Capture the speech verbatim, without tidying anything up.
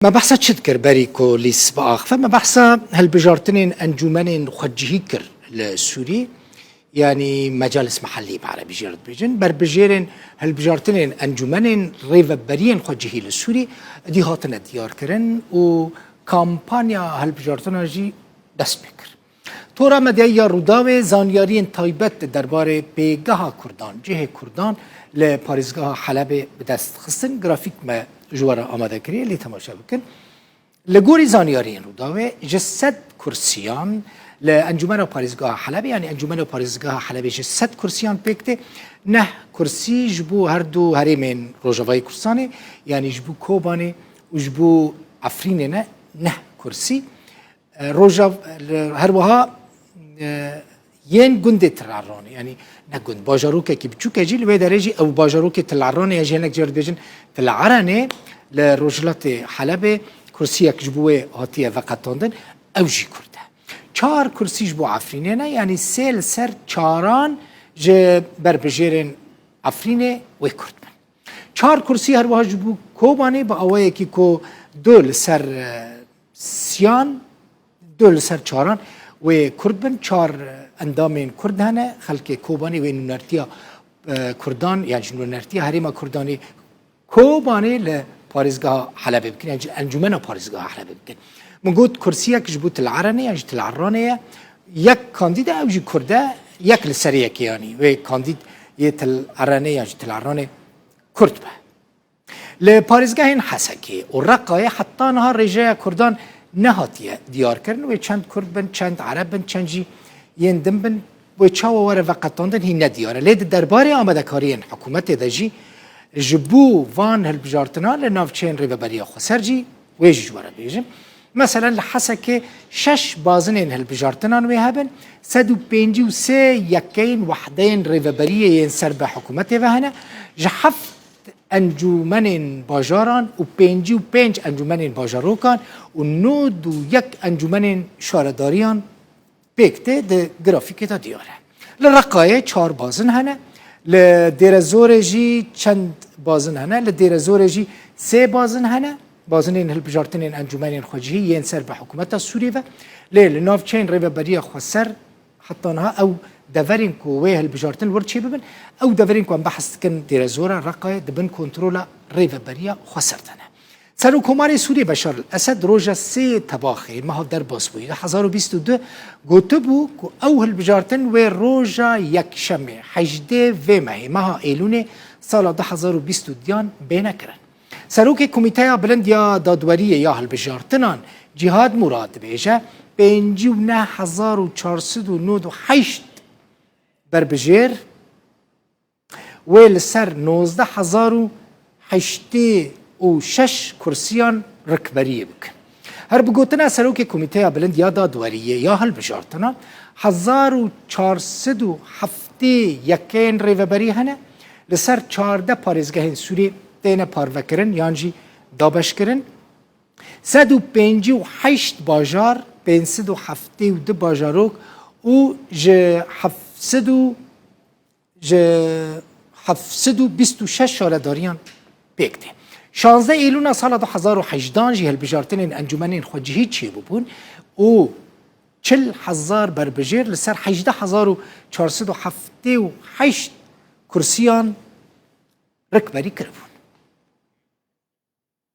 Me behsa çi dikir berî ku lîs biaxive? Me behsa hilbijartinên encûmenên xwecihî kir li Sûrî, yanî mecalis mehellî bi erebî jê re dibêjin. Berbijêrên hilbijartinên encûmenên rêveberiyên xwecihî li Sûrî dî hatine diyarkirin û kampanya hilbijartina jî dest pê kir. Tora medyayî ya Rûdawê zanyariyên taybet di derbarê pêgeha Kurdan, cihê Kurdan li parêzgeha Helebê bi dest xistin. Grafîk me ji we re amade kiriye, lê temaşe bikin. Li gorî zanyariyên Rûdawê, ji sed kursiyan li Encûmena Parêzgeha Helebê, yanî Encûmena Parêzgeha Helebê ji sed kursiyan pêk tê, neh kursî ji bo her du herêmên Rojavayê Kurdistanê, yanî ji bo Kobanê û ji bo Efrînê ne, neh kursî. E, Rojav-, li, her wiha, e, yên gundê Til Eranê, yanî ne gund, bajarokekî biçûk e jî, li wê derê jî ew bajarokê Til Eranê ya jî hinek car dibêjin Til Erenê, li rojhilatê Helebê kursiyek ji bo wê hatiye veqetandin, ew jî Kurd e. Çar kursî ji bo Efrînê ne, yanî sê li ser çaran ji berbijêrên Efrînê wê Kurd bin. Çar kursî her wiha ji bo Kobanê bi awayekî ku du li ser, e, siyan, du li ser çaran wê Kurd bin, çar endamên Kurd hene, xelkê Kobanê wê nûnertiya, e, Kurdan, yan jî nûnertiya herêma Kurdanê Kobanê li parêzgeha Helebê bikin, yan jî encûmena parêzgeha Helebê bikin. Min got kursiyek ji bo Til Erenê yan jî Til Eranê ye, yek kandîd e, ew jî Kurd e, yek li ser yekê, yanî wê kandîd yê Til Erenê yan jî Til Eranê Kurd be. Li parêzgehên Hesekê û Reqayê heta niha rêjeya Kurdan nehatiye diyarkirin. Wê çend Kurd bin, çend Ereb bin, çend jî yên din bin, wê çawa were veqetandin hîn nediyar e. Lê di derbarê amadekariyên hikûmetê de jî ji bo van hilbijartina li navçeyên Rêveberiya Xweser jî wê jî ji we re bêjim. Meselen li Hesekê şeş bazinên hilbijartinan wê hebin, sed û pêncî û sê yekeyên wehdeyên rêveberiyê yên ser bi hikûmetê ve hene, ji heft encûmenên bajaran û pêncî û pênc encûmenên bajarokan û nod û yek encûmenên şaredariyan pêk tê, di grafîkê de diyar e. Li Reqayê çar bazin hene, li Dêrezorê jî çend bazin hene, li Dêrezorê jî sê bazin hene, bazinên hilbijartinên encûmenên xwecihî yên ser bi hikûmeta Sûriyê ve, lê li navçeyên Rêveberiya Xweser heta niha ew deverên ku wê hilbijartin wir çêbibin, ew deverên ku em behs dikin Dêrezora, Reqayê, di bin kontrola Rêveberiya Xweser de ne. Serokkomarê Sûriyê Beşar el-Esed roja sê Tebaxê meha derbasbûyî du hezar û bîst û du gotibû ku ew hilbijartin wê roja Yekşemê hejdê vê mehê, meha Êlûnê sala du hezar û bîst û duyan bêne kirin. Serokê Komîteya Bilind ya Dadweriyê ya Hilbijartinan Cîhad Murad dibêje, pêncî û neh hezar û çar sed û nod û heşt berbijêr wê li ser nozdeh hezar û heştê û şeş kursiyan rikberiyê bikin. Her bi gotina Serokê Komîteya Bilind ya Dadweriyê ya Hilbijartinan, hezar û çar sed û heftê yekeyên rêveberî hene, li ser çardeh parêzgehên Sûriyê têne parvekirin yan jî dabeşkirin. Sed û pêncî û heşt bajar, pênc sed û heftê û du bajarok û ji heft sed û, ji heft sed û bîst û şeş şaredariyan pêk tê. Şazdeh Êlûna sala du hezar û hejdan jî hilbijartinên encûmenên xwecihî çêbûbûn û çil hezar berbijêr li ser hejdeh hezar û çar sed û heftê û heşt kursiyan rikberî kiribûn.